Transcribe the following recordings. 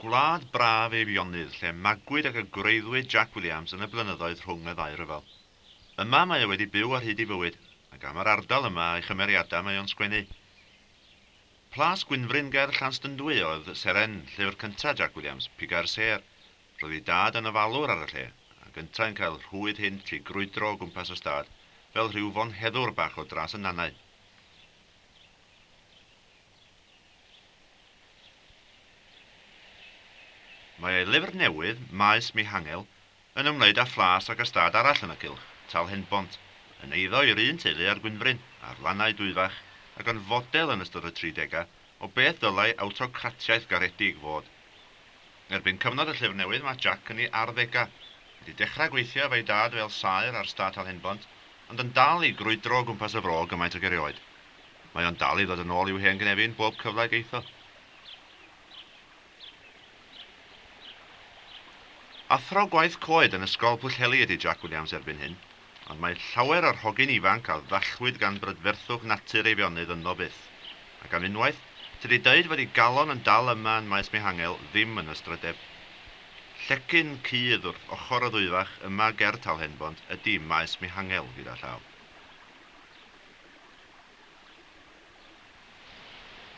Gwlad braf Eifionydd lle magwyd ac y gwreiddwyd Jac Williams yn y blynyddoedd rhwng y ddau ryfel. Yma mae o wedi byw ar hyd ei fywyd, ac am yr ardal yma a'i chymeriadau mae o'n sgwennu. Plas Gwynfryn ger Llanstynddwy oedd seren llyfr cyntaf Jac Williams, Pigau'r Sêr. Roedd ei dad yn ofalwr ar y lle, ac yntau'n cael rhwydd hynt i grwydro o gwmpas y stad fel rhyw fonheddwr bach o dras y Nannau. Mae ei lyfr newydd, Maes Mihangel, yn ymwneud â phlas ac ystâd arall yn y cylch, Talhenbont, yn eiddo i'r un teulu â'r Gwynfryn, ar lannau Dwyfach, ac yn fodel yn ystod y tridegau o beth ddylai awtocratiaeth garedig fod. Erbyn cyfnod y llyfr newydd mae Jac yn ei arddegau, wedi dechrau gweithio efo'i dad fel saer ar stad Talhenbont, ond yn dal i grwydro o gwmpas y fro gymaint ag erioed. Mae o'n dal i ddod yn ôl i'w hen gynefin bob cyfle geith o. Athro gwaith coed yn Ysgol Pwllheli ydy Jac Williams erbyn hyn, ond mae llawer o'r hogyn ifanc a ddallwyd gan brydferthwch natur Eifionydd ynddo byth, ac am unwaith, tydi deud fod ei galon yn dal yma yn Maes Mihangel ddim yn ystrydeb. Llecyn cudd wrth ochr y ddwyfach yma ger Talhenbont ydy Maes Mihangel, gyda llaw.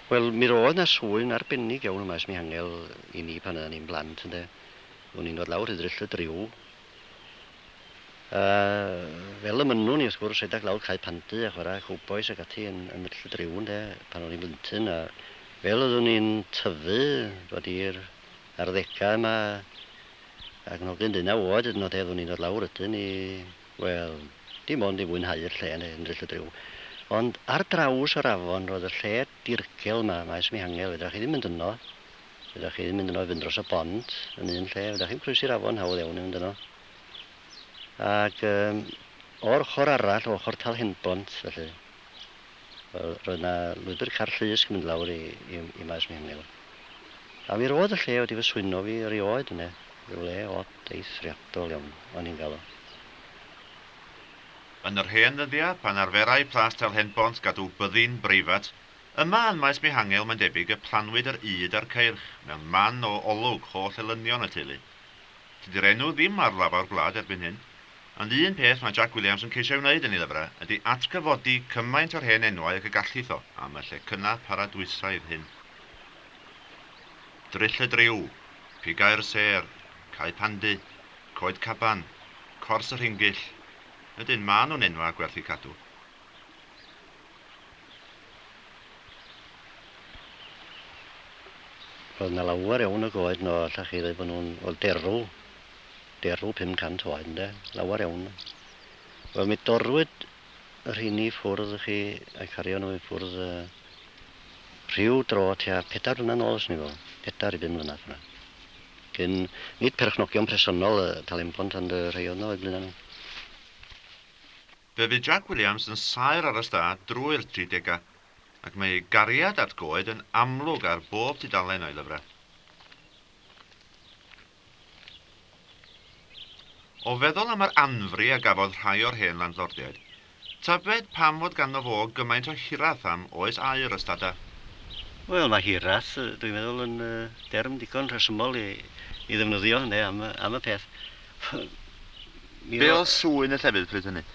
Wel, mi roedd 'na swyn arbennig iawn ym Maes Mihangel i ni pan oeddan ni'n blant, ynde. O'n i'n dod lawr Rhydryll y Dryw, a fel y mynnwn i wrth gwrs, rhedeg lawr Cae Pandy a chwarae cowbois ac ati yn yn Nryll y Dryw, ynde, pan o'n i'n blentyn, a fel oeddwn i'n tyfu, dod i'r arddegau yma, ac yn hogyn deunaw oed hyd yn oed, oeddwn i'n dod lawr wedyn i Wel, dim ond i fwynhau'r lle yn Nryll y Dryw. Ond ar draws yr afon roedd y lle dirgel 'ma, Maes Mihangel, fedra chi ddim mynd yno. Fedra chi ddim mynd yno i fynd dros y bont yn un lle, fedra chi'm croesi'r afon hawdd iawn i fynd yno. Ac yym o'r ochr arall, o ochr Talhenbont felly, wel, roedd 'na lwybr car llusg yn mynd lawr i i i Maes Mihangel. A mi roedd y lle wedi fy swyno fi erioed ynde, rhyw le od eithriadol iawn o'n i'n gael o. Yn yr hen ddyddiau, pan arferai Plas Talhenbont gadw byddin breifat, yma yn Maes Mihangel mae'n debyg y plannwyd yr ŷd a'r ceirch, mewn man o olwg holl elynion y teulu. Tydi'r enw ddim ar lafar gwlad erbyn hyn. Ond un peth mae Jac Williams yn ceisio'i wneud yn ei lyfrau ydy atgyfodi cymaint o'r hen enwau ag y gallith o am y llecynnau paradwysaidd hyn. Dryll y Dryw, Pigau'r Sêr, Cae Pandy, Coed Caban, Cors y Rhingyll, ydyn, maen nhw'n enwau gwerth eu cadw. Roedd 'na lawer iawn o goed 'no, allach chi ddeud bod nhw'n, wel, derw. Derw 500 oed ynde, lawer iawn. Wel mi dorrwyd y rheini i ffwrdd i chi a'u cario nhw i ffwrdd yy rhyw dro tua pedair mlynedd nôl os o'n i'n feddwl, pedair i bum mlynedd ffor 'na. Gyn, nid perchnogion presennol y Talynbont ond y rhei oedd 'no o'u blaena nhw. Fe fu Jac Williams yn saer ar y stad drwy'r tridegau, ac mae ei gariad at goed yn amlwg ar bob tudalen o'i lyfrau. O feddwl am yr anfri a gafodd rhai o'r hen landlordiaid, tybed pam fod ganddo fo gymaint o hiraeth am oes aur y stadau? Wel, mae hiraeth, dwi'n meddwl, yn derm digon rhesymol i i ddefnyddio, ynde, am y am y peth. Mi Be oedd swyn y llefydd pryd hynny?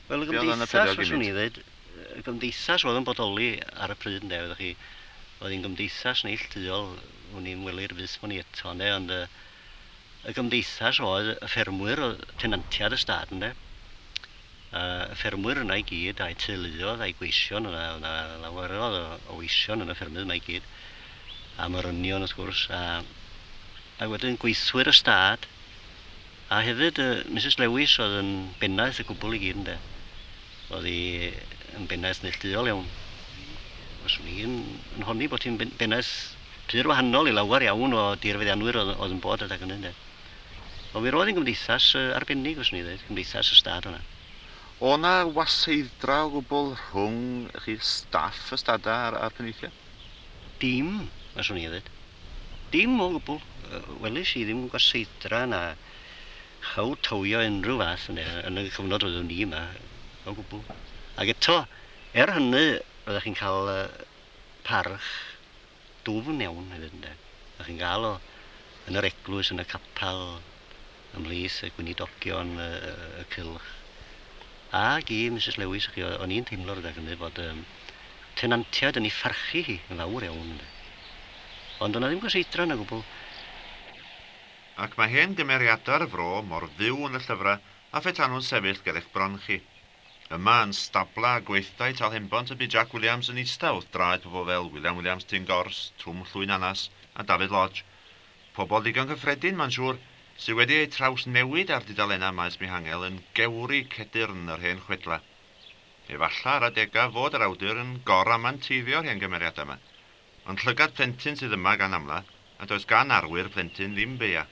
Wel, y gymdeithas, fyswn i ddweud, y gymdeithas oedd yn bodoli ar y pryd, ynde, oeddech chi, oedd hi'n gymdeithas neilltuol, Wn i'm welir fyth mo ni eto ynde ond y y gymdeithas oedd y ffermwyr oedd tenantiad y stad ynde. A y ffermwyr yna i gyd a'u teuluodd a'u gweision yna oedd 'na laweroedd o, o weision yn y ffermydd yma i gyd a morynion wrth gwrs a a wedyn gweithwyr y stad a hefyd yy Misus Lewis oedd yn bennaeth y cwbl i gyd ynde. Oedd hi yn bennaeth neilltuol iawn. Fyswn i yn, yn honni bod hi'n bennaeth pur wahanol i lawer iawn o dirfeddianwyr oedd, oedd yn bod adeg hynny ynde. Ond mi roedd hi'n gymdeithas arbennig fyswn i ddweud, cymdeithas y stad hwnna. O' 'na waseidd-dra o gwbl rhwng chi staff y stadau a'r, a'r penaethiaid? Dim, fyswn i ddweud. Dim o gwbl. Welis i ddim gwaseidd-dra na chowtowio unrhyw fath yn yn y cyfnod roeddwn i yma o gwbl. Ac eto, er hynny, roeddech chi'n cael parch dwfn iawn hefyd ynde. Dach chi'n gael o yn yr eglwys, yn y capel, ymhlith y gweinidogion y, y cylch. Ac i Misus Lewis, chi, o'n i'n teimlo rhywbeth hynny bod um, tenantiaid yn ei pharchu hi yn fawr iawn. Ynde. Ond o'na ddim gweseidran o gwbl. Ac mae hen gymeriadau'r fro mor fyw yn y llyfrau a phetan nhw'n sefyll ger eich bron chi. Yma yn stabla a gweithdai Talhenbont y bu Jac Williams yn ista wrth draed pobl fel William Williams Tyn Gors, Twm Llwyn Anas a Dafydd Lodge. Pobl ddigon cyffredin, mae'n siŵr, sydd wedi eu trawsnewid ar dudalennau Maes Mihangel yn gewri cedyrn yr hen chwedlau. Efallai ar adegau fod yr awdur yn gor-ramanteiddio'r hen gymeriadau yma. Ond llygad plentyn sydd yma gan amla, a does gan arwyr plentyn ddim beia.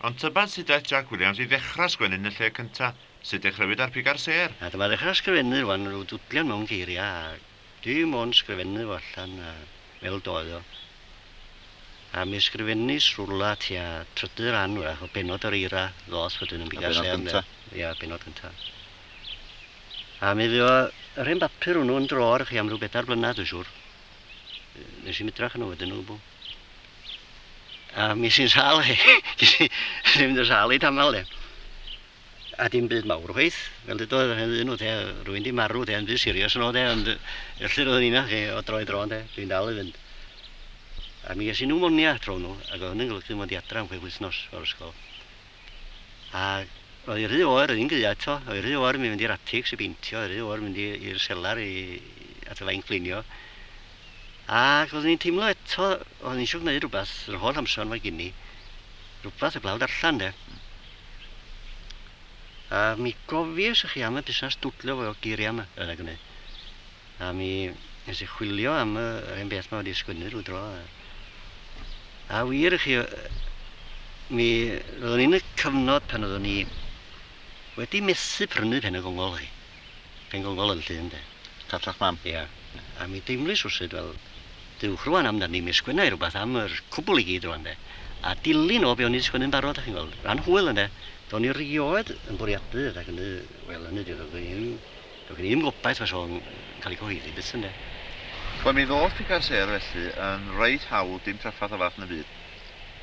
Ond tybed sut daeth Jac Williams i ddechrau sgwennu yn y lle cynta? Sut dechreuwyd ar Piga'r Sêr? A dyma ddechrau sgrifennu rwan, rhyw dwdlian mewn geiriau a dim ond sgrifennu fo allan a fel doedd o. A mi sgrifennis rwla tua trydydd rhan wrach o bennod yr eira ddoth wedyn yn Piga'r Sêr. Y bennod gynta? Ia, bennod gynta. A mi fuo yr hen bapur hwnnw yn drôr i chi am ryw bedair blynedd dwi'n siŵr. Nes i'm edrach arno wedyn o gwbl. A mi sy'n sâl chi. Ges i ddim yn sâl i tamal de. A dim byd mawr chweith. Fel dydoedd yr hen ddyn te, rwy'n di marw te, yn byd serious yno te, ond felly roeddwn i'n chi o dro i dro te, dwi'n dal i fynd. A mi ges i pneumonia tro nhw, ac oedd hynny'n golygu mod i adra am 6 wythnos o'r ysgol. A roedd hi rhy oer, oedd hi'n gaea eto, oedd hi rhy oer i mi fynd i'r atics i beintio, oedd hi rhy oer i mynd i'r selar i, at y fainc flinio. Ac oeddwn i'n teimlo eto, oeddwn i eisiau gwneud rhywbeth yr holl amser mae gen i, rhywbeth heblaw darllen de. A mi gofies i chi am y busnes dwdlio fo geiriau yma yn y gwneud. A mi nes i chwilio am yr hen beth ma wedi sgwennu rhyw dro. A wir i chi, mi roeddwn i'n y cyfnod pan oeddwn i wedi methu prynu Pen y Gongol chi. Pen Gongol yn Llŷn de. Cartref mam? Ia. A mi deimlis rwsut fel, dewch rwan amdani, mi sgwenna i rwbath am yr cwbl i gyd rwan de. A dilyn o be o'n i 'di sgwennu'n barod, dach chi'n gweld. Rhan hwyl ynde. Do'n i rioed yn bwriadu, ac hynny, wel hynny 'di, doedd gen i ddim gobaith fasa fo'n cael ei cyhoeddi byth ynde. Wel mi ddoth Piga'r Sêr felly yn reit hawdd, dim trafferth o fath yn y byd.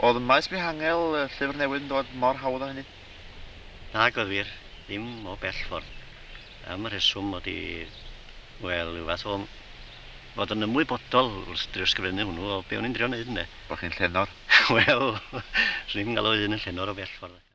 Oedd Maes Mihangel, y llyfr newydd yn dod mor hawdd â hynny? Nag oedd wir, ddim o bell ffordd. Am y rheswm mod i, wel, rhyw fath o fod yn ymwybodol wrth drio sgrifennu hwnnw o be o'n i'n drio wneud ynde. Bod chi'n llenor? Wel, 'swn i'm yn galw fy hun yn llenor o bell ffordd.